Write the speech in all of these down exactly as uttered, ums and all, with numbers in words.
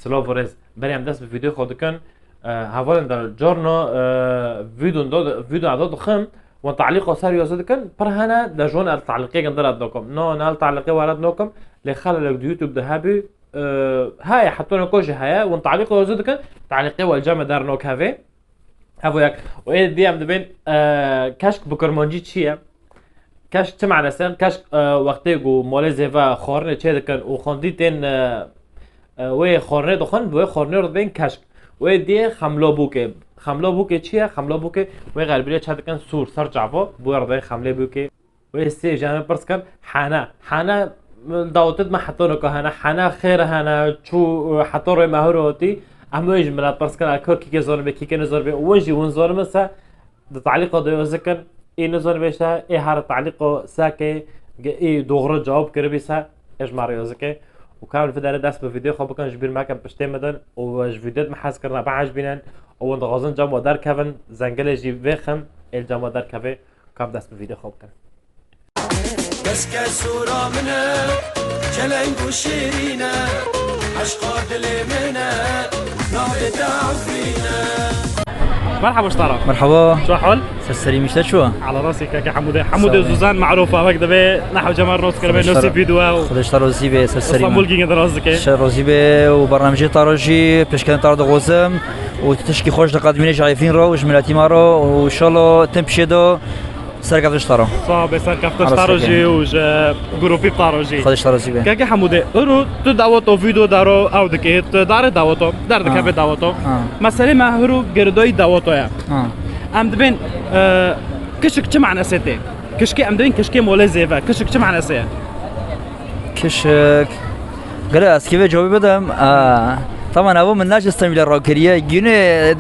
Silav û rêz. Berê em dest bi vîdeoya xwe dikin. E, hevalên de carna, e, vîdeoyan da, vîdeoya da dixin, wan talîqa ser yazî dikin, pir hene, de ji wan ez talîqê gindir ez nakim. Na, na talîqê we red nakim, lê xelalek di YouTube de hebî, e, heye, heta niko jî heye, wan talîqa yazî dikin, talîqê we li cem me dernakeve. Hevo yek. Û ê dî em dibên, e, keşk bi kurmancî çi ye? Keşk çi manese? Keşk, e, wextê ku malê zêve xwarinê çê dikin û xwendî tên, e, e, wê xwarinê dixwin, bi wê xwarinê re dibên keşk. Û ê diyê xemla bûkê. Xemla bûkê çi ye? Xemla bûkê wê xerbîlê çê dikin sûr ser çava, bi wê re dibên xemlê bûkê. Wê sê ji em pirs kin, hene. Hene, dawetê me heta nika hene. Hene xêr hene, çû, e, heta rê me hûr hatî. Em wê ji milet pirs kin, eka kîkê zanibê, kîkê nizanibê. Win jî win zanibin se, di talîqa de yazî kin, ê nizanibê se, ê her talîqa seke, ge ê doğru cewab kiribî se, ê ji me re yazî ke. Û ka em li vê derê dest bi vîdeoya xwe bikin, ji bîr mekin piştê me din. Û ji vîdeoya me hez kirine, behecbînin. Û win dixwazin cem we derkevin, zengilê jî vêxin, ê li cem we derkeve. Ka em dest bi vîdeoya xwe bikin. Keske sura min e, çeleng û şîrîn e, eşqa dilê min e, navê te Efrîn e. Merhaba ji te re. Merhaba. Çi hal? Ser serî min, ji te çi? Ala rastî keke Hemûdê. Hemûdê Zuzan merûf e, wek divê nehew cem re nas kiribe, nasîb vîdeoya û Xwedê ji te razî be, ser serî min. Îstanbul Gîngê de nas dike. Ji te razî be û bernamejê te re jî pêşketina te re dixwazim û tu tişkî xweş diqedimînî ji Efrîn re û ji miletî me re û înşallah tim pişê de. Serkeftin ji te re. Sax be, serkeftin ji te re jî û ji grûpî te re jî. Xwedê ji te razî be. Keke Hemûdê, îro tu daweta vîdeo daro ew dikê, tu darê daweta, derdikeve daweta. Ha. Meselê me hiro girêdayî daweta ye. Ha. Em dibên, e, kişik çi manese tê? Kişkê em dibên kişkê molê zêve. Kişik çi manese ye? Kişik. Gere ez kê vê cewabê bidim. Aa, tamam, evo min ne ji Stenbolê re kiriye. Yine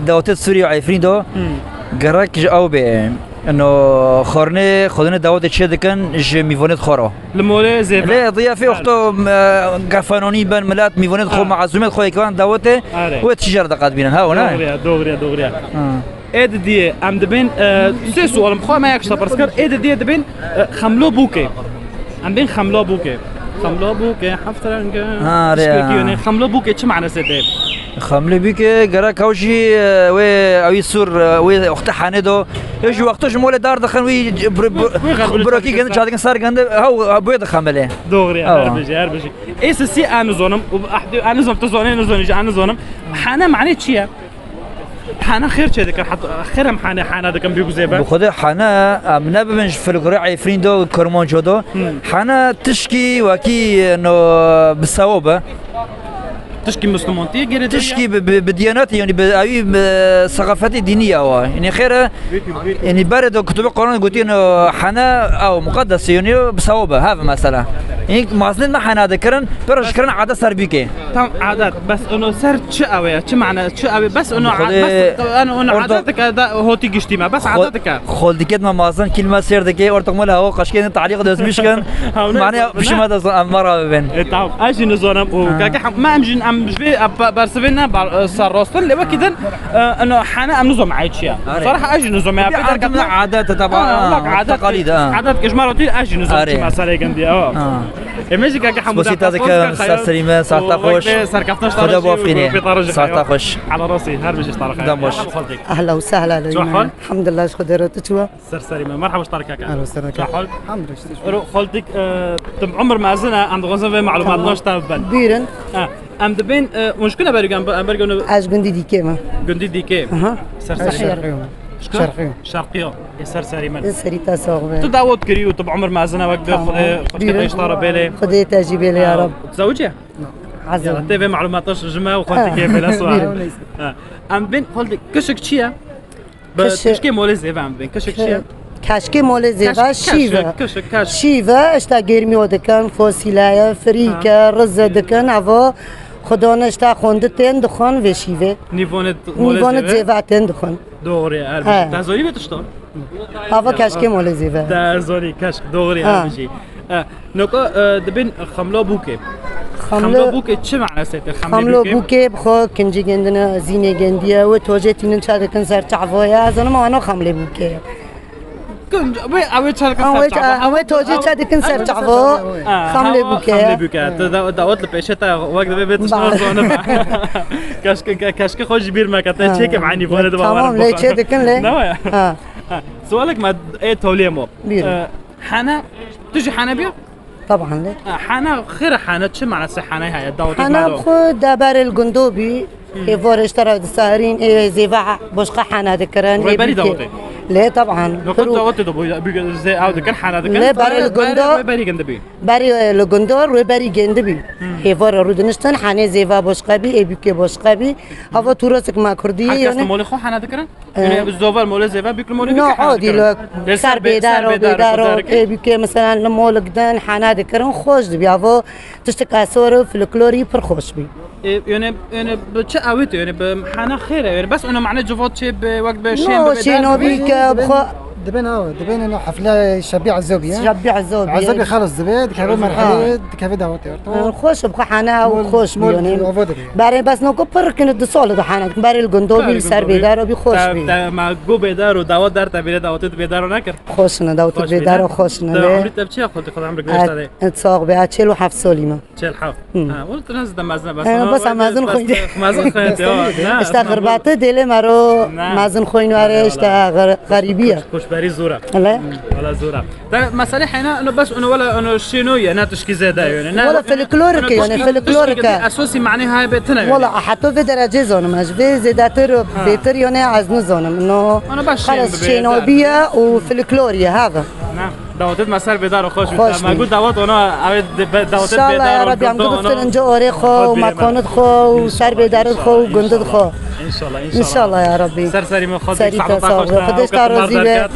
dawetê Sûrî û Efrîn de. Hmm. Gerek ji ew bê. Eno xwarinê, xwedinê dawetê çê dikin ji mîvanêt xwe re. Li molê zêve. Lê diyafê wexto, e, gefenonî ben milet, mîvanêt xwe, ha, mezûmêt xwe yekvan dawetê, are, wê tijara diqedbînin. Ha, ne? Doğru ya, doğru ya, doğru ya. Ha. Ê didiyê, em dibên, e, sê sual, em xwe me yek ji te pirs kir. Ê didiyê dibên, e, xemlo bûkê. Em bên xemlo bûkê. Xemlo bûkê, heft reng e. Ha, re. Tiştekî ya. Xemlo bûkê çi manese tê? Xemlo bûkê gerek ew jî, e, wê ewî sûr, e, wê wextê henê do. Ê jî wexto ji molê dar dixin wî, e, bir, bir, wê xerbîlê birokî çadikin gend, ser, çadikin ser gende, hew, hew, bûyê dixemilê. Doğru ya, her bijî, her bijî. Ê sisî, ez nizonim, û ehdî, ez nizonim, tu zonê, nizonî jî, ez nizonim. Hene manê çi ye? Hene xêr çê dikir, hat-, xêr em hene, hene dikin bî guzê be. Bi xwedê hene, em nebibin ji folklorê Efrîn do, Kurmanco do. Hmm. Hene tişkî wekî, no, bi sewab e. Tişkî Muslimantiyê gerê. Tişkî bi, bi, bi diyanetê, yani bi, ewî bi seqafetê dînî ya wa. Yani xêr e, yani berê do kutubê Quran gotiye, no, hene ew muqeddes e, yani bi sewab e, hev mesela. Yani mazlin me hene dikirin, pir ji kirin adet ser bîkê. Tam adet, bes ono ser çi ew ye? Çi mane, çi ew ye? Bes ono ad-, bes, ono adet dike da hotî giştî me. Bes adet dike. Xol dikêt me mazin, kîl me sêr dikê, ortak me li hewa qaşkê ne talîq döz bişkin. Mane pişima da zan, em mara bibin. E, tamam. Ez jî nizonim û keke hem, me em jî, em ji vê, e, be-, bersivê ne ber-, e, ser rostin, lê wekî din, e, eno hene em nizom ay çi ye. Saraha ez jî nizom ya. Adet, taban, ha, wek adet, teqalîd, ha. Adet ke ji me re tî, ez jî nizom çi meselê gindî, ha. Ê me jî keke Hemû, spas dikim, ser serî me, saeta xweş. Serkeftin ji te re jî û grûpê te re jî. Saeta xweş. Ala rastî, her bijî ji te re. Dem baş. Ehla û sehla. Çi hal? Elhamdulillah, ji Xwedê re, tu çi wa? Ser serî me. Merhaba ji te re keke. Ehla û sehla. Çi hal? Hamd re ji te. Ero, xaltik, e, tim umr mezin e, em dixwazin vê malumat naş te bibin. Bîrin. E, em dibên, e, hûn ji ku ne berî em, em berî Ez gundî Dîkê me. Gundî Dîkê. Aha. Ser serî me. Şerqî. Şerqiyo. Şerqiyo. Ê ser serî min. Ê serî te sax be. Tu dawet kirî û tu bi umir mezin e wek bi Xwedê, Xwedê ji te re bêlê. Xwedê te jî bêlê ya Rab. Zewicî ye? Hazir. Ya, tê vê malûmata ji me û xwendikê bêle sual. Ha. Em bên xwendî kişik çi ye? Bi tişkê molê zêve em bên. Kişik çi ye? Keşkê molê zêve şîve. Kişik, kişik. Şîve, işte germiyo dikin, fosîleye, firîke, rize dikin, evo xwedone işte xwendi tên dixwin vê şîvê. Nîvonê molê zêve tên dixwin. Doğru, her bijî. Te zanî vê tişta? Hava keşkê molê zêve. Te zanî keşk, doğru, her bijî. E, noka, e, dibin xemla bûkê. Xemla bûkê çi manasê te? Xemla bûkê bi xwe kincî gendine, zînê gendiye, wê tojê tînin çadikin ser çavoye. Ez zanim ana xemlê bûkê. Wê, ew ê çelka Ew ê ser çava. Ew ê tocê çe dikin ser çavo. Ha, Xemlê ha, bûke. Xemlê bûke. Tu da-, dawet li pêşê te wek divê bê tu Ba. şino zone be. Keşke, ke-, keşke xwe ji bîr meke. Te Ha. çêke mani vore de Tamam, lê çê dikin lê. Ne ya? Ha. Ha. Sualek me ê toliyê mo. Buyurun. Ee, hene, tu jî hene biyo? Taban lê. Ha, hene, xêre hene, çi manası hene heye? Dawet Hene xwe deberê li gundo bî. Hêvorê ji te re diserîn, ê zêve boşqa hene dikirin, ê Rêberî bîkê. dawetê. Lê, teban. Nokta dawetê de bû, bû, zê ew dikin, hene dikin. Lê berê li gundo, Rêberî gindi bî. Berê li gundo, rêberî gindi bî. Hêvorê rûdiniştin, henê zêve boşqa bî, ê bîkê boşqa bî. Ava tûrosik ma kurdî, Her kes yani. li molê xwe hene dikirin? Ee, Yani, zover molê zêve, bîk li molê No, bîkê hene odî dikirin. lo, Lê ser bê-, bêdar ser o, bêdar bêdar o, o, derê. ê bîkê, mesela, li mol gidin, hene dikirin, xweş dibî. Avo tiştik esor û folklorî pir xweş bî. E, yani, yani bi çi awêt, yani bi hana xêr e, yani bes ona mane civot çê bi wek bi şên No, bi şêno bî ke Dibên, bixwe- dibên awa, dibên eno hefle şebî ezobî, he? Şebî ezobî. Ezobî xelas dibe, dikeve Ha. merhebê, dikeve dawetê orto. Xweş bi xwe hana û Mol, xweş mol, bî, yani. ava dibe. Berê bes no ku pir kin di sol de hana. Berê li gundo Berê bî, ser gundo bî. bêdar o bî, xweş Te, bî. te ma go bêdar û dawet dar te bîre dawetê tu bêdar o nekir? Xweş ne, dawetê Xweş bî, bêdar ne? o xweş ne Te lê. Emrî te bi çi ya xwe, xwe emrî guhêşta de? Et, et sax be, çel û heft solî me. Çel heft. Hı. Ha, ol tu ne zide mezin, bes Ee, ona bes werde, mezin bes xwîn. mezin xwîn, ya, ne, İşte ne, xirbatê dêlê me ro Ne. mezin xwîn were, Ne, işte wala. xer-, xerîbî ye. Koç-, koçberî zor e. Hele. Wala zor e. Te mesele heyna, ono bes, ono wala, ono şêno ye, ne tişkî zêde ye, ne. Wala folklorike, Ono yani tişkî, folklorike. tişkî esosî mane haye be tine ye. Wala, a, heto vê derecê zonim ez. Vê zêdetir, Ha. bêtir, yani ez nizonim. No, Ono bes xelas şên bibe, şêno zar. biye û folklor ye, hava. Ne. Dawetê me ser bêdar û xweş bî. Xweş Te me bî. got dawet ona, ew ê di-, be-, dawetê İnşallah bêdar ya û Rabbi, em gundo guduftin ona. ince orê xwe û Xwe bîne. mekonit xwe û ser bêdarit xwe û gundit xwe. İnşallah, inşallah. İnşallah ya Rabbi. Ser serî me xwe Serî saxta te te sax xweş be. te, Xwedê ji te razî be.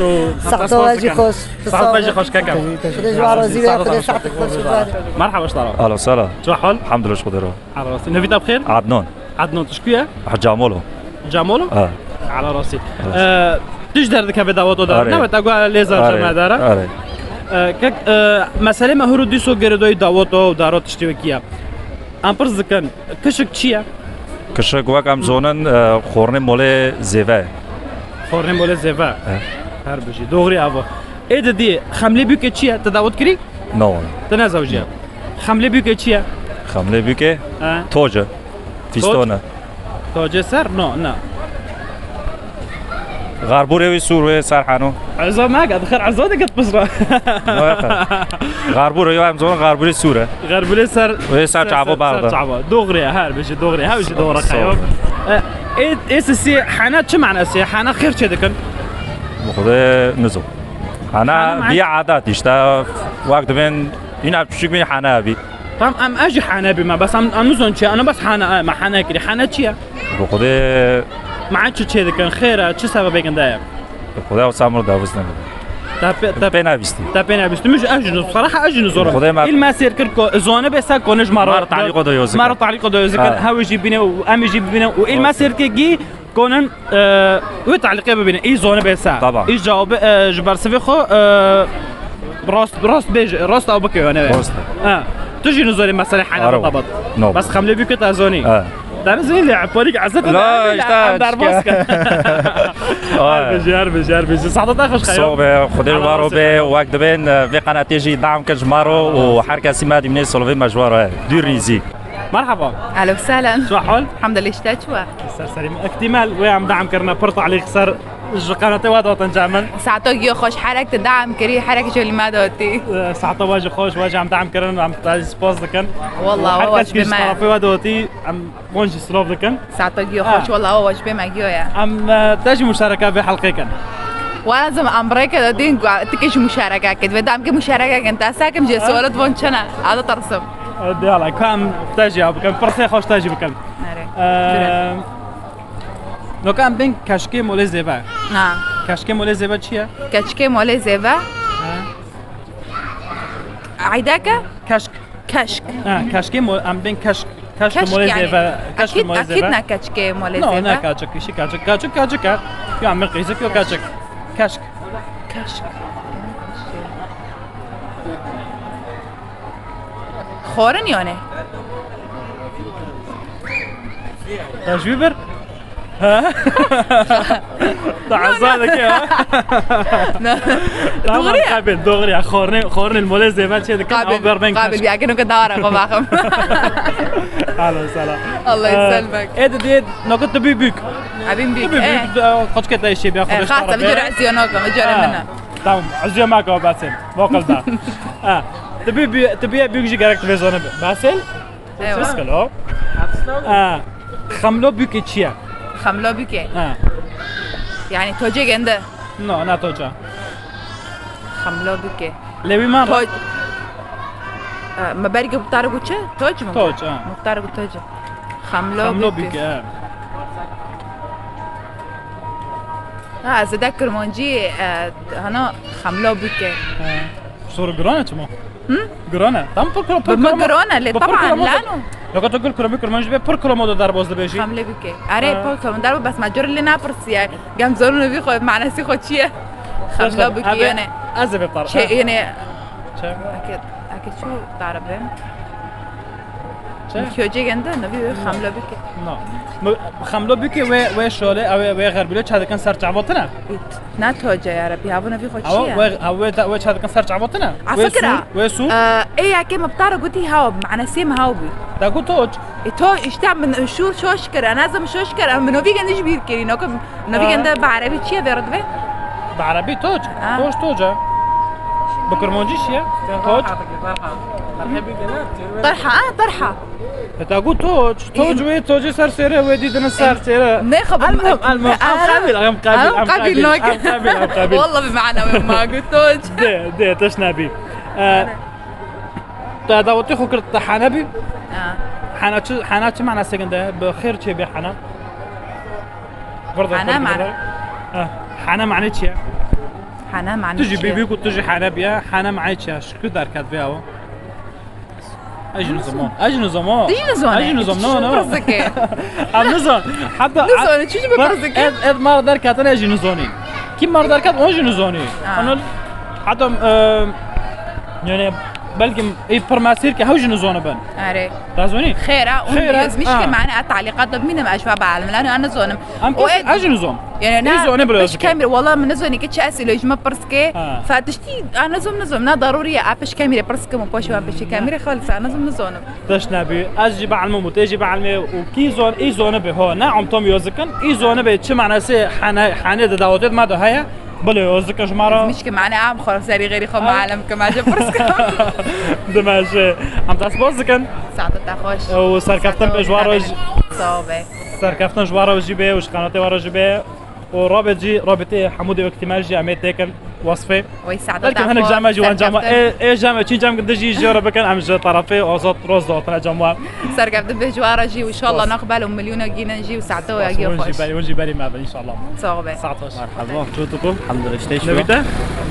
Saxta we jî xweş. Saxta we jî xweş keke. Xwedê ji we razî be. Xwedê saxta te xweş be. Merhaba, ştara. Alo, selam. Çi hal? Elhamdulillah, şukur. Nevî te bi xêr? Adnan. Adnan, tu ji ku ye? Camolo. Camolo? Ha. Ala rasî. Ala. Ee, tu ji derdikeve dawet o dara. Are. Ne weta gwa lêza Are. jeme dara. Are. Ee, kek, ee, meselê me huru dîso girêdoyî dawet o daro tiştê wekî ye. Em pirs dikin, kişik çi ye? Kişik wek em zonin, ee, xornê molê zêve. Xornê molê zêve. He. Her bijî. Doğru avo. Ê didî, xemlê bûke çi ye? Te dawet kirî? No. Te nezewciye. Xemlê bûke çi ye? Xemlê bûke? He. Toce. Fistone. Tocê ser? No, na. Xarbûrê wî sûr wê ser heno. Ezo nake, dixir ezo diket pisra. No, yaka. Xarbûrê yo em zonin xarbûrê sûr e. Xarbûrê ser Wê ser çavo ser, ser barda. çavo. Doğru ya, her bijî doğru ya. Her bijî doğru Sağ ol. kayo. E, e, esisi hana çi manası? Hana xêr çê dikin? Bu kadar nizam. Hana Hana man- bir adet işte. Wek dibên yine küçük bir hana bir. Tam em ez jî hane bîme, bes em, em nizon çi ye, em bes hane, em hane kirî. Hane çi ye? Bi Xwedê Me çi çê dikin, xêr e, çi sebebêkin de ye? Bi Xwedê ew samir dawis nebin. Te pê, te Pê navîstî. Te pê navîstî. Min jî ez jî nizon, saraha ez jî nizon. Bi Xwedê me Îl me sêr kir ku zone bê se konij ma Mar ro. talîqo de yozikin. Ma ro talîqo de yozikin. Ha. Hew jî bîne û em jî bîne û îl me Olsun. sêr kir gî Konin, e, wê talîqê bibînin. Î zone bê se. Taban. Î cawabê, e, ji bersivê xwe, e, rast, rast bêj, rast ew bike yani. Rast. Ha. Tu jî nizorî meselê heyna Aro. tabat. No. Bes xemlê bûke te zonî. Ha. Te nizî lê parîk ezet La, la, işte, em derbas çike. ke. Ay. Her bijî, her bijî, her bijî. Saxta te xweş xeyr. Sağ be, Xwedê Allah waro razı be, olsun. wek dibên, e, vê qenatê jî dam kir ji ma ro û her kesî me dîmnê solvê me ji waro he. Dûr rîzî. Merhaba. Alo, selam. Çi hal? Elhamdulillah, işte çi wa? Ser serî me. Îhtîmal wê em deam kirine pir talîq ser ji qenatê we datin cem min. Saeto giyo xweş, herek te deam kirî, herek ji lî me dotî. Saeta we jî xweş, we jî em deam kirin, em te jî spas dikin. Wallah, Her we kes jî bi me. tarafê we dotî, em wan jî silav dikin. Saeto giyo Ha. xweş, wallah, we jî bi me giyo ya. Em, e, te jî muşareke vê helqê kin. Wa lazim em rêke dotîn, gua-, tu kê jî muşareke kit. Vê deam ke muşareke kin, te sakim jê Ha? sualet von çene, ada tersim. Diyala, ka em te jî ya bikin, pirsê xweş te jî bikin. Nere. Ee, Jure. Noka em bên keşkê molê zêve. Ha. Keşkê molê zêve çi ye? Keşkê molê zêve? Ha. Eydeke? Keşk. Keşk. Ha, keşkê mo-, em bên keşk, keşk Keşk molê yani. zêve, keşk Akîd, molê akîd zêve. ne keşkê molê No, zêve? ne kaçik, işi kaçik, kaçik, kaçik e. Ya em bên qîzik, yo kaçik. Keşk. Keşk. Xwarin yani. Te ji wî bir? Te eza dike ha? Tamam, Doğru ya. Qabil, doğru ya. Xornê, xornê molê zêve çê dikin, Qabil, ew ber bên qabil, kaç. Ya, geno ke dara xo baxim. Alo, selam. Allah Ee, yesselmek. Ê di diye, nokta tu bî büyük. Abim büyük. Tu bî büyük, eh. Ee, kaç kete işe bir Eh, arkadaş xasa, tarafı. Bir cüre eziyonok, bir cüre Ha, mina. Tamam, eziyo maka basin. Vokal da. Ha, tu bî, bî, tu bî büyük jî gerek tu vê zone basin. Eywa. Çiz kilo. Ha, xemlo büyük çi ye? Xemlo büke. Ha. Yani toce gende. No, na toca. Xemlo büke. Lê wî man To-, e, me berge muxtarê ku çi? Toc mu? Toc, ha. Muxtarê ku toc. Xemlo Xemlo büke. Büke, ha. Ha, zede kirmancî, e, hana xemlo büke. Ha. Soru giran e çima? Hı? Giran e. Tam pir kilo, pir Bi min kilo mo-, giran e, lê bi pir taban kilo mo-, lano. Yok, tu gul kilo, kilo ji be pir kilo modo derbaz dibêjî. Xemlê bike. Erê, Ha. Pir kilo derbo bes me cur lê napirsiye. Gem zorun vî xwe, manesi xwe çi ye? Xemlo bike yani. Ez ê bê par. Şey, yani. Çe? Eke, eke çu darbe? Çe? Kiyocê gende, nevi xemlo bike. No. Xemlo bike ve, ve şole, ve, ve xerbilo çadikin ser çavatine. It. Ne toce ya Rabbi, havuna vî xwe çi Hawa, ye? We, hawa, we, we çadikin ser çavatine. A We fikra. Sûr, we sûr. Ee, ê yekê me bi te re gotî haw, manasê me haw bû. Te got toc. E to işte min şûr şoş kir, ez em şoş kir, em min novî gende ji bîr kirî, nokim novî Ha. Gende bi erebî çi ye vê re dibe? Bi erebî toc. Ha. Toc, toc e. Bi kirmancî çi ye? Toc. Terha, ha, terha. Heta got toc, toc wê tocê ser sêre, wê dîdinin ser sêre. Ne xeber Elmim, elmim, em qabil, em qabil, em qabil, em qabil, em qabil. Wallah bi mana wê ma got toc. De, de, teş nebî. E, te dawetê xwe kir, te hene bî? Ha. Hene çi, hene çi mana sekinde? Bi xêr çê bê hene. Hene mana. Ha, hene mane çi ye? Hene mane çi ye? Tu jî bî, bî ku tu jî hene bî, hene mane çi ye? Şikû derket vê awa. Ez jî nizamo. Ez jî nizamo. Tu jî nizanî? Ez jî nizam, no, no. Pirsike. Em nizan. Heta Nizanî, çi ji bi pirsike? Ez, ez mar derketin, ez jî nizanî. Kim mar derket, on jî nizanî. Ha. Onu, heta, e, yani, belki ê pir mesîr ke hew jî nizanibin. Erê. Razonî? Xêr e, on Xêr e, ez mişke ha. Mane a taliqat da bimînim, ez va balim, lan, an nizanim. Em O kes, ed- ez jî nizam. Yani, Ê na, zone bile piş yazık. Kamera, wala min nizanî ke çi esîlo ji me pirs ke. Ha. Fa tiştî, a nizam, nizam, na darûrî ye, a piş kamera pirs kim û poş wan pişî kamera xalis, a nizam, nizanim. Teş nebî, ez jî beelmim û tê jî beelmê û kî zon, î zone be, ho, ne em tom yozikin, î zone be, çi manasê hane, hane de dawetê me de heye, bile yozikin ji me re. Mişke mane am xwe serî xêrî xwe Ha. Malem kim, a ji pirs kim. Dimeşe, em te spas dikin. Saete te xweş. Û serkeftin Saete be ji we re. Sağ ol be. Serkeftin ji we re jî be û ji qenatê we re jî be. û rabê jî, rabitê hemû dê wekî me jî em ê têkin wesfê. Wey saete Belkî te hinek xweş, cem me jî wan cem me, serkeftin. Ê, ê cem me çî cem din dijî jê re bikin, em ji tarafê Azad Roz dihatine cem wan. Serkeftin bê ji we re jî, inşallah Bas. Naqbel û milyona gînin jî û saete we Bas, yê hûn jî xweş. Ber-, hûn jî berî me bin, inşallah. Sağ be. Saet xweş. Merhaba, çû tu ku? Elhamdülillah, işte şu. Nevî te?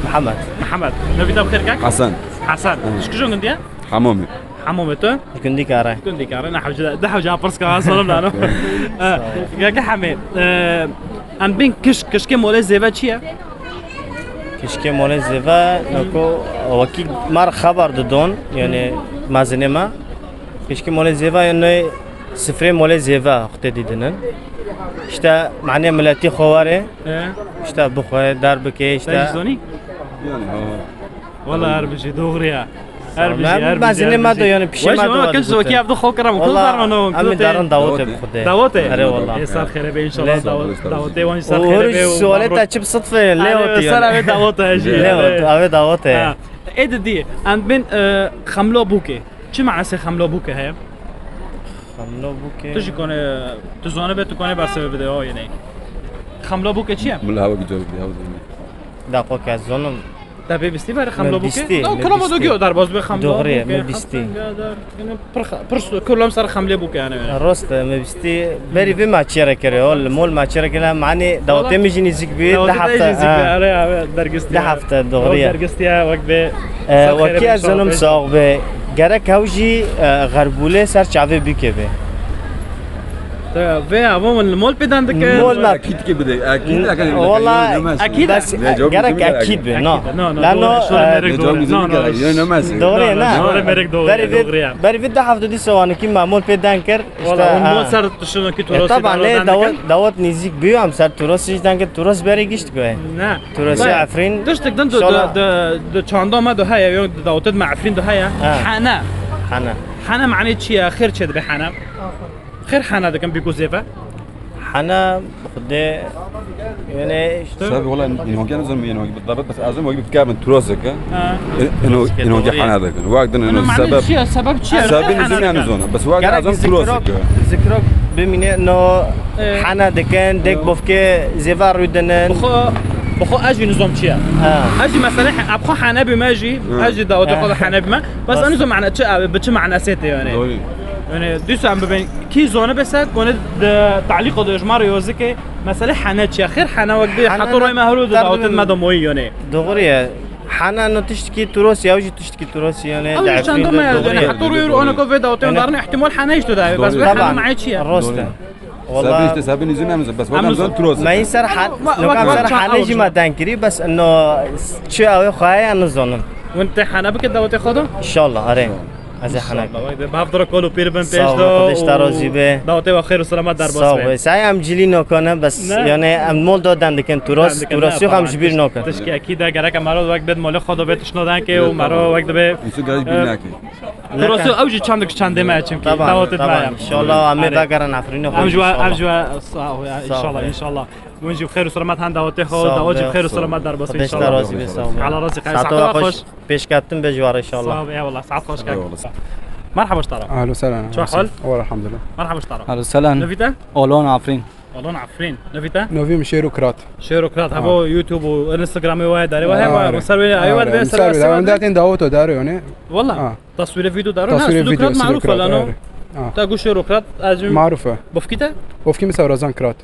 Muhammed. Muhammed. Nevî te bi xêr kek? Hasan. Hasan. Hı. Ji kujê gundiye? Hamamê. Hamamê tu? Gundî Kare. Gundî Kare, ne hewce, ne hewce pirs ka, salam dano. Eh, gege Hemê, eh, em bin kiş-, kişkê molê zêve çi ye? Kişkê molê zêve, nako, wekî mar xeber didon, yani mezinê me. Kişkê molê zêve, yani sifrê molê zêve xutê didinin. İşte, mane milletî xo were, Eh. İşte bixwe, der bike, işte. Te jî zonî? Yani, ha. Wala her bijî, doğru ya. Her bijî, her bijî. Mezinê me de yani pişê me de. Wajî, wekî ev de xo kiram, kul darmano, em darin dawetê bi Xwedê. Dawetê? Erê wala. Ê sar xêre be inşallah, dawetê wan jî sar xêre be. Sualê te çi bi sidfê lê ot. Sar avê dawetê jî. Lê ot, avê dawetê. Ha. Ê didî, em bin, e, xemlo bûkê. Çi manasê xemlo bûkê heye? Xemlo bûkê. Tu jî kone, tu zanibe, tu kone bersivê bide, o yine. Xemlo bûkê çi ye? Mila hewa bir cevap ya. Daxo ke zonim. Te pê bistî berê xemlo bûkê? Bistî, me bistî. Kilomo do giyo derbaz be xemlo. Doğru ye, me bistî. Pir, pir, kilomo ser xemlê bûkê yani. Rost e, me bistî. Berî vê maçê re kere, o li mol maçê re kere, mane dawetê min jî nêzîk bî, du hefte. Dawetê te jî nêzîk bî, ha. Erê, erê, dergist ya. Du hefte, doğru ye. Dergist ya, wek bê. E, wekî ez zonim sax be. Gerek hew jî, e, xerbûlê ser çavê bûkê be. Vê ava hûn li mol pêdan dikin? Mol me. Ekîd ki bide. Ekîd, ekîd. Wala, ekîd. Bes gerek ekîd be, na. Lano, şorê mêrik doğru. Doğru ya, na. Şorê mêrik doğru. Berî vê, berî vê de hafta dî sowanî ki me mol pêdan kir. Wala, hûn mol ser tişino ki Turos. Taban, lê dawet, dawet nêzîk bû, em ser Turos jî dan kir, Turos berî gişt ku. Ne. Turosê Efrîn. Tiştek din di, di, di çanda me de heye, yo di dawetê me Efrîn de heye. Hene. Hene. Hene mane çi ye? Xêr çê dibe hene? Xêr hene dikin bî ku zêve? Hene, xudê, yani işte. Sebebî wala înoge nizanim înoge bi dabet, bes ez înoge bi kevin Turosê ke. Ha. Înoge hene dikin. Wek din îno sebeb. Çi ye? Sebeb çi ye? Sebebî nizanim yani zona. Bes wek ez Turosê ke. Zikrok bimîne no hene dikin, dek bofke zêve rûdinin. Bixo, bixo ez jî nizom çi ye? Ha. Ez jî mesele, he-, abxo hene bime jî, ha, ez jî dawetê xwe de hene bime. Bes ez nizom mane çi, bi çi mane sê tê yani. Doğru. Yani dîsa em bibin, kî zone be ser, kone de talîqo de jmar yozike, mesele hene çi ye? Xêr hene wek de, heta roy me hero de dawetê me de moyî yani. Doğru ya. Hene no tiştkî Turos ya, jî tiştkî Turos yani. Ew çanda me yani, heta roy ona ko ve dawetê me darne ihtimal hene işte de. Bes hene me çi ye? Roste. Wala. Sebî işte, sebî nizî me nizî. Bes wek em zon Turos. Me ser han, lokam ser hane jî me den kirî, bes no çi ew xwaya nizonin. Win te hane bike dawetê xwe de? İnşallah, are. Ez ê hane. Bi hevdira kol û pîr bin pêş de. Sağ ol, Xwedê ji te razî be. Dawetê we xêr û selamet derbas be. Sağ ol. Say em cilî nokane, bes yani em mol do den dikin Turos, Turosî xam ji bîr nokin. Tişkî ekî de gerek em mero wek bid molê xwe de be tişno den ke û mero wek de be. Îsû gerek bîr nake. Turosî ew jî çandik çandê me çimkî. Taban, dawetê me taban. Ya. İnşallah em ê vegerin Efrînê xwe. Em ji we, em ji we, sağ ol ya, inşallah, inşallah. Win jî bi xêr û selamet han dawetê xwe, dawet jî bi xêr û selamet derbas be inşallah. Xwedê ji te razî be, sağ ol. Allah razî be. Saet we xweş. Pêşkeftin be ji we re inşallah. Sağ ol, eyvallah. Saet xweş. Eyvallah. Merhaba ji te re. Ahlan û sehlan. Çi hal? Wala elhamdulillah. Merhaba ji te re. Ahlan û sehlan. Navî te? Olon Afrîn. Olon Afrîn. Navî te? Navî min Şêro Kirat. Şêro Kirat. Havo YouTube û Instagramê we darê we heye. Ser wê ayê we ser wê. Em datên dawet o darê yani. Wala. Ha. Taswîrê vîdeo daro, na, Taswîrê vîdeo, Sudokrat marûf e lano. Ah. Ta gu Şêrokrat, ez jî marûf e. Bofkî te? Bofkî min Sewrazan Kirat.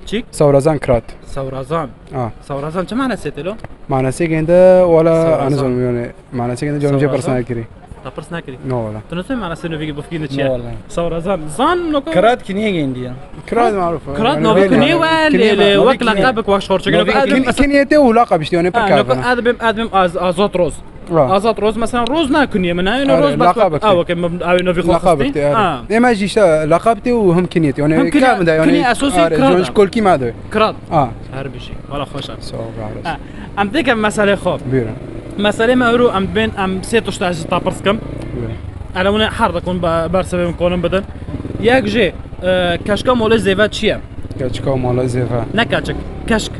Çîk? Sewrazan Kirat. Sewrazan. Ah. Sewrazan çi manasê tê lo? Manasê gende wala anizon yani. Manasê gende canım Sewrazan? Pers nakirî. Ta pers nakirî? No wala. Tu nasıl manasê no vîgî bofkî ne çi ye? No wala. Sewrazan. Zan no ko? Kirat kiniye gendi ya. Kirat marûf e. Kirat no vîgî ne wale le wek laqabek wek şorçek. Kiniye te û laqab işte yani pek. Adbim, adbim az, Azat Roz. Azat Roz mesela Roz nakuniye min, yani Roz bas. Laqab. Ah, okey, ew novi xwe xistî. Ê me jî işte laqab tê û him kiniyet. Yani him kiniyet. Kuniye esosî Kirat. Kolkî me de. Kirat. Ah. Her bijî. Wala xweş e. Sağ ol, var olasın. Em têke meselê xwe. Buyurun. Meselê me euro em bên em sê tişta ji ta pirs kim. Buyurun. Ele wine her dakon bersevê min konin bidin. Yek jê, e, keşka molê zêve çi ye? Keşka molê zêve. Ne keçik, keşk.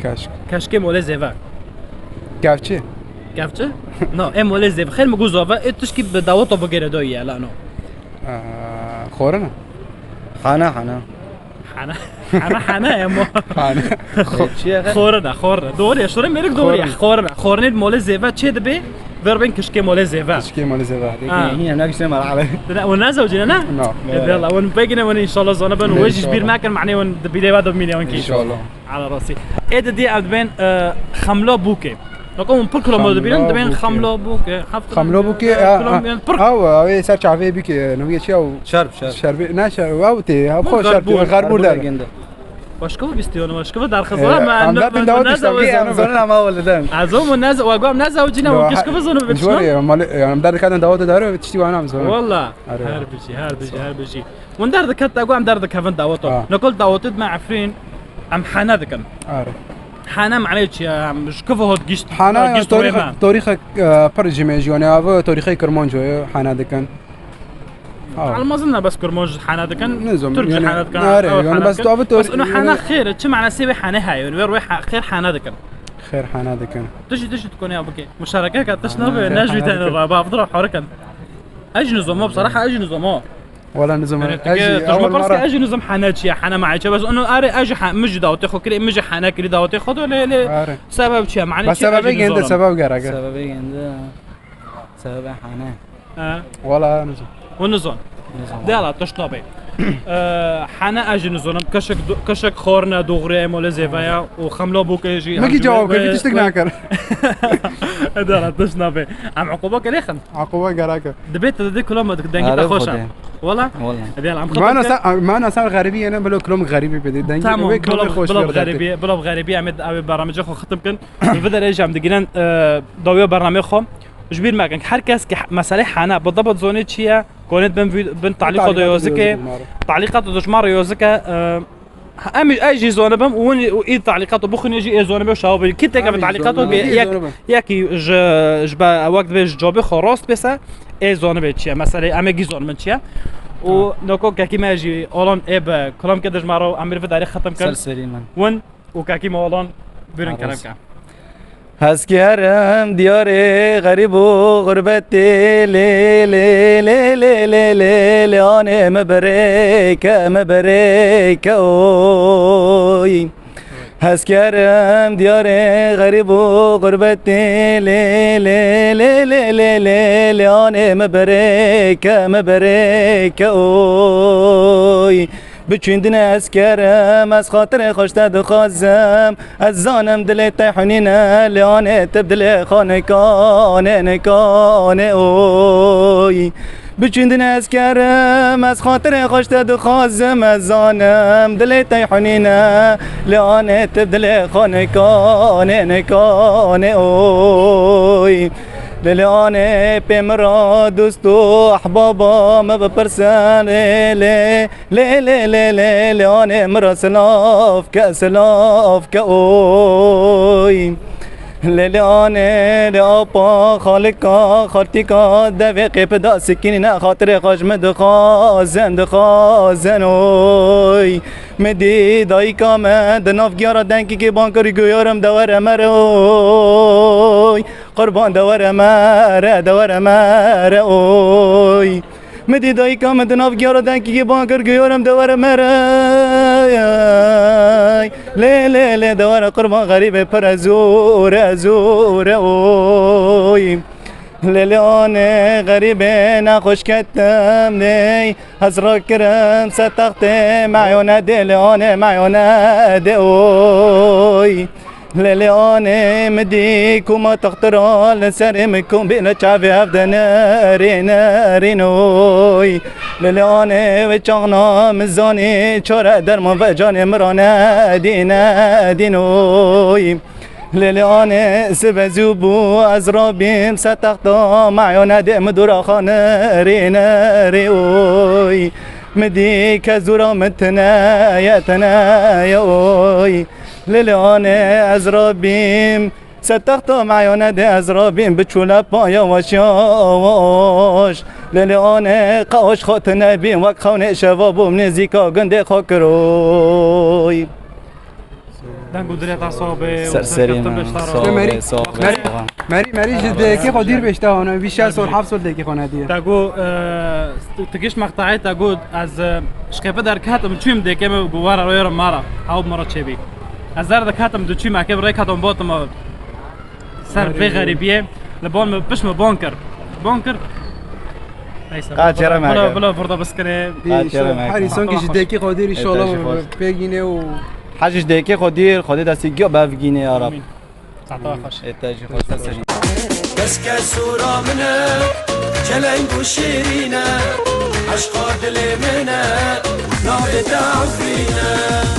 Keşk. Keşkê molê zêve. Kevçi. Kevçi? No, em wele zêv. Xêr mi gu zave, ê tişkî bi daweta bigêre do ye, la no. Aa, xorina. Hana, hana. Hana. Hana, hana em o. Hana. Xorina, xorina. Doğru ya, şorê mêrik doğru ya. Xorina. Xorina. Xorinê molê zêve çê dibe, ver ben kişkê molê zêve. Kişkê molê zêve. Ha. Yine ne güzel mal ale. Dene, o ne zevcine ne? No. Valla, on pegine, on inşallah zona ben, o jiş bir nakin, mane on de bile va domine on ki. İnşallah. Ala rasî. Ê didî em dibên, e, xemla bûkê. Weke hûn pir kilomître dibînin, dibên xemla bûkê. Xemla bûkê, e, kilom-, e, yani pir. Ew, ew ê ser çavê bûkê, navê çi ew? Şerb, şerb. Şerbê, ne şerb, ew tê, ew xwe şerb, xerbûr der. Başka bir istiyorum, başka bir derxizar. Em derdin dawet işte, em zor ama wele dem. Ez o mu nez, wa gam nez o cina, o kişki bizonu bitişno. Jwar ya, mal, yani em derdin kadın dawet der, tişti wana bizonu. Valla. Her bir şey, her bir şey, her bir şey. Hûn derdikevin, te got em derdikevin daweta. Ha. Nikol dawetê me Efrîn, em hane dikin. Are. Hane mane çi ye? Em ji kiv hat gişt, hane gişt tarîx, tarîxek, e, pir jimê jiyane, ev tarîxê Kirmanco ye, hane dikin. Ha. Almazin ne bes Kirmanc hane dikin, nizam, Türk yani, hane dikin, are, yani hane bes dikin. Bes unu hane xêr, çi manasê wê hane heye? Wê rûyê xêr hane dikin. Xêr hane dikin. Tiştî, tiştî tu konê bike. Muşareke ke tişt nabe, ne jî tane ra, ba, bi dira harikin. Ez jî nizamo, bsaraha ez jî nizamo. Wala nizamo. Ez jî, ez jî pers ke ez jî nizam hane çi ye, hane ma çi ye. Bes onu are ez jî ha-, min jî dawetê xwe kirî, min jî hane kirî dawetê xwe do lê, lê. Are. Sebeb çi ye? Mane çi ye? Sebebê gende, sebeb gerek. Sebebê gende. Sebebê hane. Ha. Wala nizam. O nizam. Dela, tişt nabê. Hene ez jî nizonim, keşek do-, keşek xorine, doğruya, mole zêveya û xemla bûke jî. Mekî cewab kir, tiştek nakir. Dela, tişt nabê. Em uquba ke lêxin. Aquba gerek e. Dibê te didê kulom dengê te Arif xweş e. Xwedê. Wala? Wala. Dela, em xetir ke. Mana ser, mana ser xeribî yene, bilo kulom xeribî pê dê. Dengê Tamam, wê kulom bila, xweş bila ver xeribî, bila xeribî, em ê, ew ê bernamecê xwe xitim kin. Li vê derê jî em digînin, e, dawiya bernameyê xwe. Ji bîr mekin, her kes ki meselê hene, bi dibit zonê çi ye, konêt bin vî-, bin talîqo de yozike, talîqato de ji ma re yozike, e, em, ez jî zonibim û win û î talîqato bixwîne jî ê zonibê û şawa bê. Kî têke bi talîqato bê, yek, yekî ji, ji be, wek dibê ji cobê xwe rast bêse, ê zonibê çi ye, meselê em ê gî zonibin çi ye. Û noko kekî me jî olan ê bi kulamke de ji ma re em ê vê derê xetim kin. Ser serî min. Win û kekî me olan bûrin kerem ke. Hezkerim diyarê xerîb û xurbetê lê, lê, lê, lê, lê, lê, lê, anê mi birêke, mi birêke oy. Hezkerim diyarê xerîb û xurbetê lê, lê, lê, lê, lê, lê, lê, anê mi birêke, mi birêke oy. Biçûn din ez kerim, ez xatirê xweş te dixwazim. Ez zanim dilê te hunîne, lê anê tu bi dilê xwe nikane, nikane oy. Biçûn din ez kerim, ez xatirê xweş te dixwazim. Ez zanim dilê te hunîne, lê anê tu bi dilê xwe nikane, nikane oy. Lê, lê anê pê min re dost û ehbaba min bipirsin, lê, lê. Lê, lê, lê, lê, lê, anê min re silav ke, silav ke, oy. Lê, lê, anê, lê, apa, xalika, xaltîka, devê qêpida sikînîne, xatirê xwe ji min dixwazin, dixwazin, oy. Min dî dayika me di nav giyara dengkîkê ban kir, goyarim de were mere, oy. Qurban de were mere, de were mere, oy. Min dî dayika min di nav giyara dengkî ban kir, guyorim de were mere. Lê, lê, lê, de were qurban xerîbê pir e zûr e, zûr e, oy. Lê, lê, anê xerîbê nexweş ketim ney. Ez rakirim ser textê meyone dê, lê, anê meyone dê, oy. Lê, lê, anê min dî kuma textira li serê min kom bîne çavê hev de nerî, nerîn oy. Lê, lê, anê wê çaxna min zanî çare derman ve canê min ra nedî, nedîn oy. Lê, lê, anê sibe zû bû ez rabîm ser texta meyane dê min dora xwe nerî, nerî oy. Min dî kes dora min tine ye, tine ye oy. Lê, lê, anê ez rabîm ser texta meyane dê ez rabîm bi çûle pa yawaş yawaş. Lê, lê, anê qawş xwe tine bîm wek xewnê şeva bûm nêzîka gundê xwe kiroy. Deng û dilê te sax be û Ser serî serkeftin min, be ji te re. Sax be, sax be, Merî, sax be. Merî, Merî ji dêkê xwe dîr be ji te hane, vî şeş sal, heft sal dêkê xwe nediye. Te got, e, tu giş meqtayê te got, ez, e, ji qêpî derketim, çûyim dêkê min got, were rêyê mara, hewb mara çêbî. Ez derdiketim, diçûyim, ekê bi rê ketim, botim, e, ser vê xerîbiyê, li ban min, pişt min ban kir. Ban kir. Neyse, Qa bila, çere bila, meke. Bila burada biskirê. Qa çere meke. Her însan ki ji dêkî xwe dîr, Ê, te înşallah jî xweş. Pê gîne û Hej ji dêkê xwe dîr, Xwedê destî giya bevgîne ya Rab. Amîn. Saeta xweş. Ê te jî xweş, te serî. Keske sora min e, çeleng û şêrîn e, eşqa dilê min e, navê te Efrîn e.